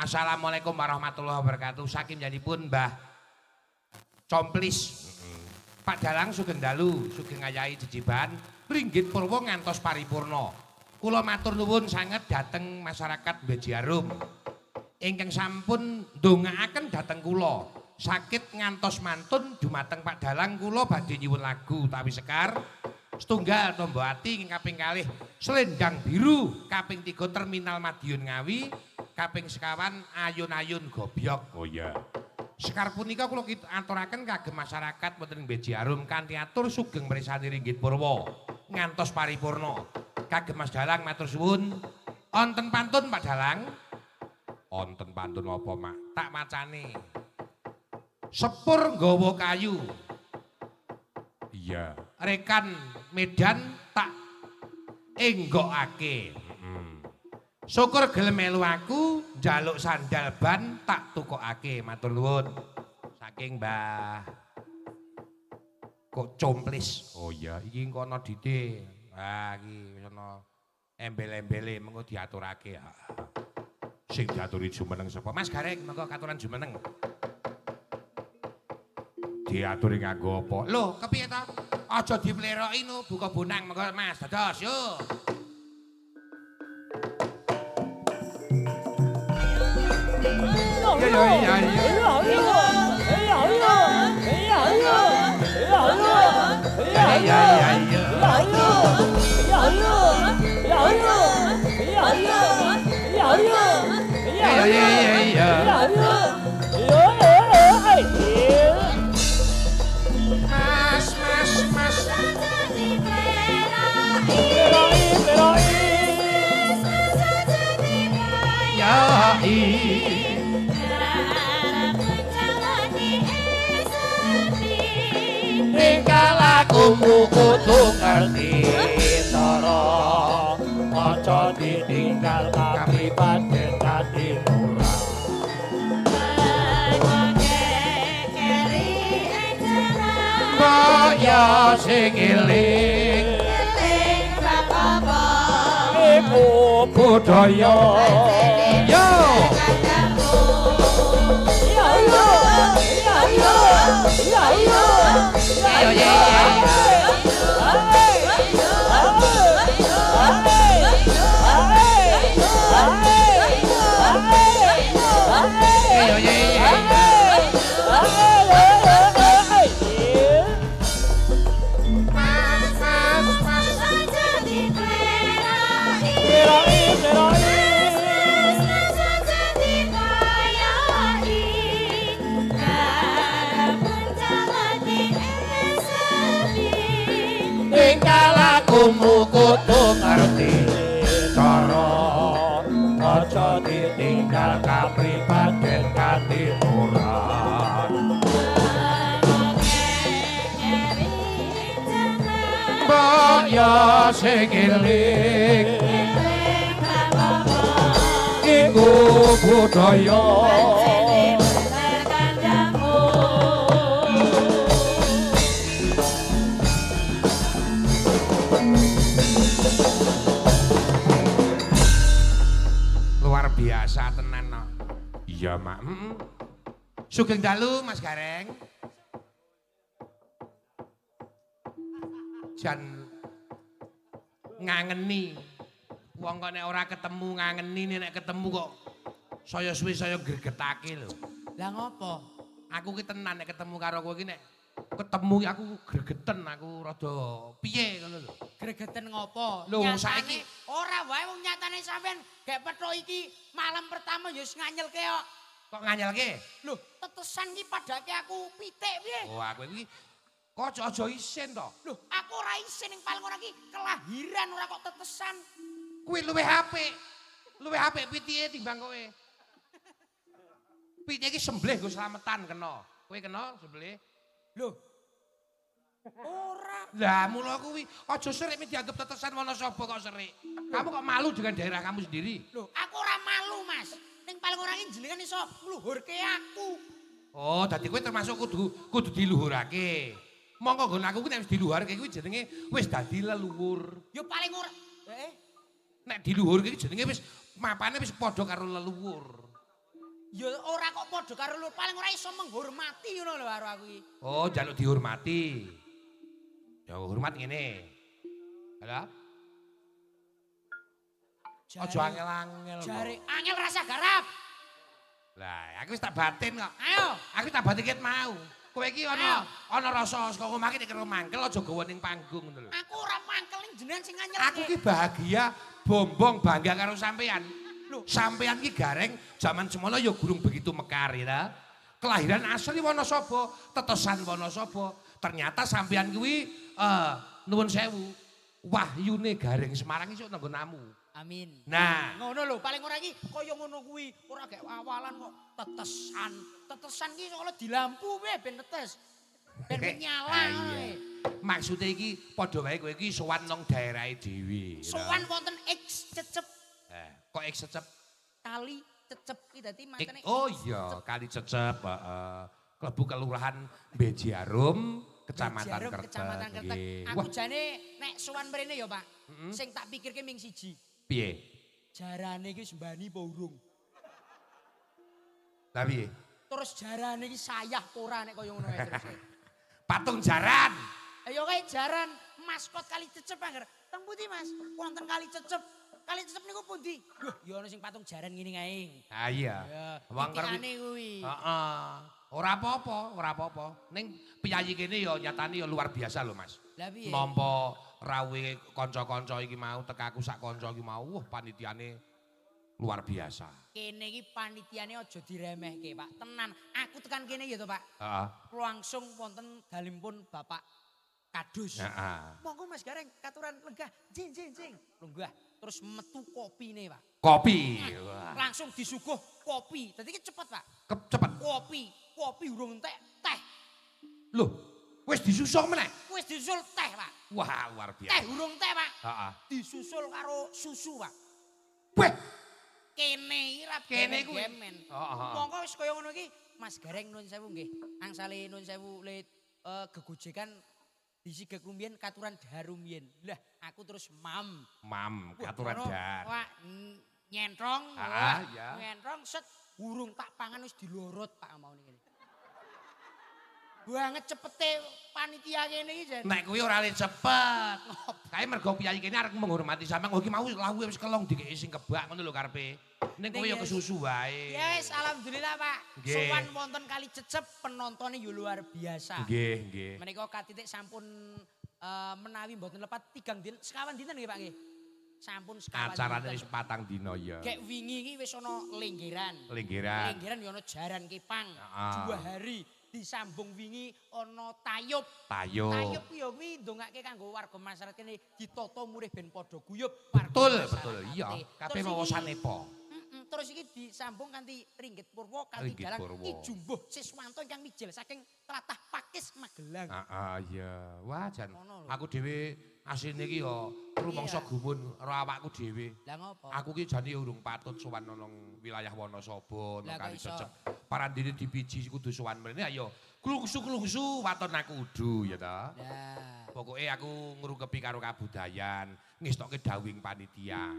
Assalamualaikum warahmatullahi wabarakatuh. Saking janipun Mbah Complis. Pak Dalang sugeng dalu, sugeng ngayahi jejiban ringgit purwa ngantos paripurna. Kula matur nuwun sanget dhateng masyarakat Bejiarum ingkang sampun ndongaaken dhateng kula. Sakit ngantos mantun dumateng Pak Dalang kula badhe nyuwun lagu utawi sekar setunggal Tombo Ati ing kaping kalih Selendang Biru, kaping 3 Terminal Madiun Ngawi, kaping sekawan Ayun-ayun Gobyog. Oh iya. Sekar punika kula aturaken kagem masyarakat wonten ing Bejiarum kanthi atur sugeng mresani ringgit purwa ngantos paripurna. Kagem Mas Dalang matur suwun. Wonten pantun Pak Dalang? Wonten pantun apa, Mak? Tak macane. Sepur nggawa kayu. Iya. Rekan Medan tak enggokake. Syukur gelem melu aku njaluk sandal ban tak tukokake. Matur nuwun. Saking Mbah kok Complis. Oh iya, iki engko ana dite. Ah iki wis ana embel-embele mengko diaturake. Sing diaturi jumeneng sapa? Mas Gareng, mengko katuran jumeneng. Diaturi nganggo apa? Lho, kepiye ta? Aja dipleroki no, buka bonang mengko Mas. Dados yo. Ya ya ya ya. Ya ya ya ya. Ya ya ya ya. Mas mas mas. Ya i. Tingkah lakumu kudu ngerti cara aja ditinggal kapribaden dadi ora. Kaya sing eling iku budaya. Yo ya ya ya ya ya yo yo. Yo yo yo. Mas mas mas. Tingkah lakumu kudu ngerti cara aja ditinggal kapribaden katimuran. Mbok ya sing eling iku budaya. Luar biasa tenan no. Iya, Mak. Sugeng dalu Mas Gareng. Jan ngangeni. Wong kok nek ora ketemu ngangeni, nek ketemu kok saya suwe saya gregetake lho. Lah ngopo? Aku ki tenan nek ketemu karo kowe ki nek ketemu aku gregeten, aku rada piye ngono lho. Gregeten ngopo? Lho, Nyatane saiki ora wae wong nyatane sampean gek pethuk iki malam pertama ya wis nganyelke kok. Kok nganyelke? Lho, tetesan ki padake aku pitik piye? Oh, aku iki kok aja isin to. Lho, aku ora isin ning paling ora ki kelahiran ora kok tetesan. Kuwi luwih apik. Luwih apik pitike timbang kowe. Pitike iki sembelih nggo slametan kena. Kowe kena sembelih? Lho. Ora. Lah mula kuwi aja serik mek dianggep tetesan Wonosobo kok serik. Kamu kok malu dengan daerah kamu sendiri? Lho, aku ora malu, Mas. Ning paling ora iki jenengan iso ngluhurke aku. Oh, dadi kowe termasuk kudu diluhurake. Mongko nggon aku kuwi nek wis diluhurake kuwi jenenge wis dadi leluhur. Ya paling ora. Nek diluhurke iki jenenge wis mapane wis padha karo leluhur. Ya ora kok padha karo lur, paling ora iso menghormati ngono lho karo aku iki. Oh, njaluk dihormati. Ya hormat ngene. Halo? Aja angel-angel. Jare angel rasa garap. Lah, aku wis tak batin kok. Ayo. Aku tak batin ket mau. Kowe iki ana rasa saka omah iki nek karo mangkel aja gawa ning panggung ngono lho. Aku ora mangkel ning jenengan sing nganyelke. Aku ki bahagia, bombong bangga karo sampean. Lho, sampean ki gareng jaman semono ya gurung begitu mekar ya ta. Kelahiran asli Wonosobo, tetesan Wonosobo. Ternyata sampean kuwi nuwun sewu, wahyune Gareng Semarang iso nanggo namu. Amin. Nah, ngono lho, paling ora iki kaya ngono kuwi, ora gek awalan kok tetesan. Tetesan ki soalnya dilampu piye ben tetes. Ben menyala. Maksude iki padha wae kowe iki sowan nang daerahe dhewe. Sowan wonten X Cecep. Kok X Cecep? Kali Cecep ki dadi matene. Oh iya, Kali Cecep, heeh. Klebu Kelurahan Bejiarum, Kecamatan Kertek. Kecamatan Kertek. Aku jane nek sowan mrene ya, Pak. Sing tak pikirke ming siji. Piye? Jarane iki sembani apa urung? Lah piye? Terus jarane iki sayah apa ora nek kaya ngono kae terus. Patung jaran. Ayo kae jaran maskot Kali Cecep angger. Teng pundi, Mas? Wonten Kali Cecep. Kali Cecep niku pundi? Duh, ya ana sing patung jaran ngene kae. Ha iya. Wong titikane kuwi. Heeh. Ora apa-apa, ora apa-apa. Ning piyayi kene ya nyatane ya luar biasa lho, Mas. Lah piye? Nampa rawuhe kanca-kanca iki mau tekaku sak kanca iki mau, wah panitiane luar biasa. Kene iki panitiane aja diremehke, Pak. Tenan, aku tekan kene ya to, Pak. Heeh. Langsung wonten dalimpun Bapak Kadus. Heeh. Monggo Mas Gareng katuran lenggah, jing jing jing. Lenggah, terus metu kopine, Pak. Kopi. Wah. Langsung disuguh kopi. Dadi iki cepet, Pak. Cepet. Kopi, kopi urung entek, teh. Loh, wis disusul meneh? Wis disusul teh, Pak. Wah, luar biasa. Teh urung teh, Pak. Heeh. Disusul karo susu, Pak. Weh, kene iki ra kene kuwi. Heeh. Monggo wis kaya ngono iki, Mas Gareng nuwun sewu nggih. Angsale nuwun sewu le gegojekan disigek rumiyin katuran dhahar rumiyin. Lah, aku terus mam. Mam, katuran dhahar. Wah, nyentrong. Heeh, iya. Nyentrong set urung tak pangan wis dilorot, Pak, mau ngene. Banget cepete panitia kene iki jan. Nek kuwi ora le cepet. Kae mergo piyayi kene arep menghormati sampean. Oh iki mau lawuhe wis kelong dikeki sing kebak ngono lho karepe. Ning kowe ya kesusu wae. Ya wis alhamdulillah, Pak. Sowan wonten Kali Cecep penontone yo luar biasa. Nggih, nggih. Menika katitik sampun menawi mboten lepat 3 dinten, sekawan dinten nggih Pak nggih. Sampun sekawan. Acarane wis 4 dina ya. Gek wingi iki wis ana lenggeran. Lenggeran. Lenggeran yo ana jaran kepang. 2 hari. Disambung wingi ana tayub. Tayub. Tayub ya kuwi ndongake kanggo warga masyarakat kene ditata murih ben padha guyub. Betul, betul. Iya, kabeh mawa sanepa. Terus iki disambung kanthi Ringgit Purwa kanthi dalang Ki Jumbuh Siswanto ingkang mijil saking tlatah Pakis Magelang. Heeh, iya. Wah, jan aku dhewe asline iki ya rumangsa gumun karo awakku dhewe. Lah ngopo? Aku ki jane urung patut sowan nang wilayah Wonosobo, nang Kali Cecep. Parandene dipiji kudu sowan mrene ayo klungsu-klungsu waton aku udu ya ta. Lah. Pokoke aku ngrungkepi karo kabudayan, ngestokke dawing panitia.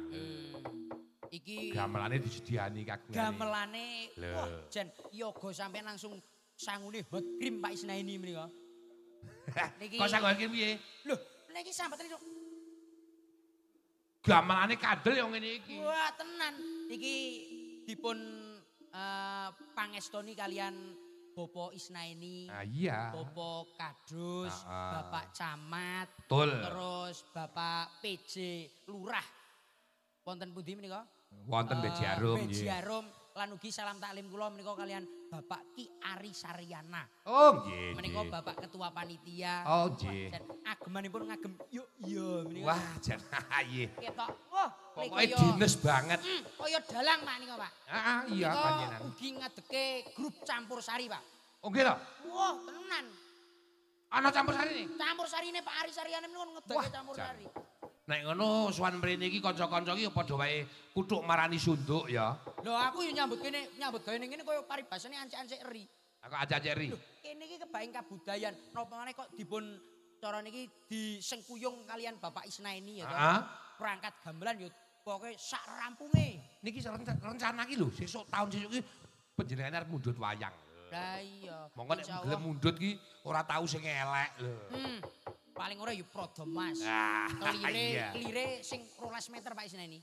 Iki gamelane disediani kagungane. Gamelane wah jan yoga sampean langsung sangune hot cream Pak Isnaini menika. Niki kok sangu hot cream piye? Lho, niki sambetane kok gamelane kandel yo ngene iki. Wah, tenan. Iki dipun pangestoni kalian Bapak Isnaini. Ah, iya. Bapak Kadus, Bapak Camat, betul. Terus Bapak PJ Lurah. Wonten pundi menika? Wonten Bejiarum nggih. Bejiarum lan ugi salam taklim kula menika kalian Bapak Ki Ari Saryana. Oh nggih. Menika Bapak Ketua Panitia. Oh nggih. Agemanipun ngagem yo iya menika. Wah jan nggih. Ketok. Wah, pokoke dines banget. Kaya dalang Pak nika, Pak. Heeh, iya panjenengan. Ugi ngadeke grup campur sari, Pak. Oh nggih to? Wah, tenan. Ana campur sari? Campur sarine Pak Ari Saryana menika ngedeke campur sari. Nek ngono sowan mrene iki kanca-kanca iki padha wae kuthuk marani sunduk ya. Lho aku yo nyambut kene, nyambut gawe ning kene kaya paribasane ancik-ancik eri. Aku ancik-ancik eri. Lho, kene iki kebaing kabudayan. Napa maneh kok dipun cara niki disengkuyung kalian Bapak Isnaini ya to. Heeh. Perangkat gamelan yo pokoke sak rampunge. Niki rencana iki lho, sesuk taun sesuk iki Panjenengane arep mundhut wayang. Lah iya. Monggo nek gelem mundhut ki ora tau sing elek lho. Paling ora ya Prada Mas. Kelire, kelire sing 12 meter Pak Isneni.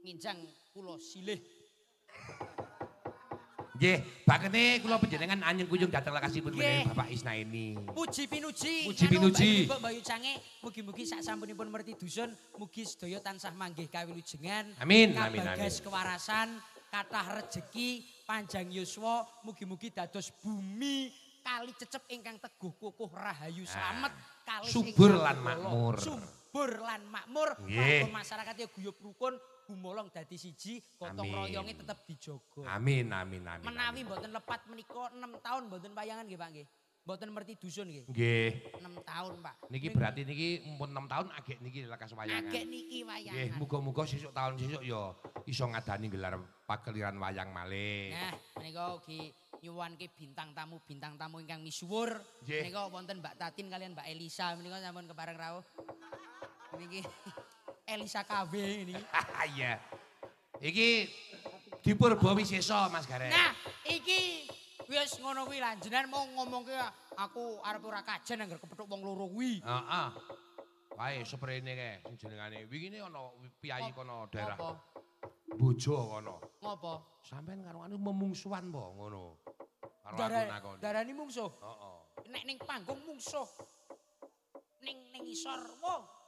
Nginjang kula silih. Nggih, bakene kula panjenengan anyeng kuyung dhateng lekasipun menawi Bapak Isnaeni. Puji pinuji. Puji pinuji. Mbak Bayu Cange, mugi-mugi sak sampunipun merti dusun, mugi sedaya tansah manggih kawilujengan. Amin, amin, amin. Kabagas kewarasan, kathah rejeki, panjang yuswa, mugi-mugi dados bumi kali cecep ingkang teguh kukuh rahayu slamet, kalih subur lan makmur. Subur lan makmur. Warga masyarakat ya guyub rukun, gumolong dadi siji, gotong royonge tetep dijaga. Amin, amin, amin. Menawi mboten lepat menika 6 tahun mboten payangan nggih Pak nggih. Mboten merti dusun nggih. Nggih. 6 tahun Pak. Niki berarti niki mumpun 6 tahun agek niki lekas wayangan. Agek niki wayangan. Nggih, muga-muga sesuk tahun sesuk ya iso ngadani gelar pakeliran wayang malih. Nah, menika ugi nyuwunke bintang tamu ingkang misuwur. Menika wonten Mbak Tatin kalian Mbak Elisa menika sampun kepareng rawuh. Niki Elisa KW ini. Iya. Iki di Purba Wisesa Mas Gareng. Nah, iki wis ngono kuwi lah jenengan mau ngomongke aku arep ora kajen angger kepethuk wong loro kuwi. Heeh. Wae seprene kae sing jenengane. Wingine ana piyayi kono daerah. Apa? Bojo kono. Ngopo? Sampeyan karo anu memungsuhan po ngono. Karo aku nakoni. Darani mungsuh. Heeh. Nek ning panggung mungsuh. Ning ning isor, wo.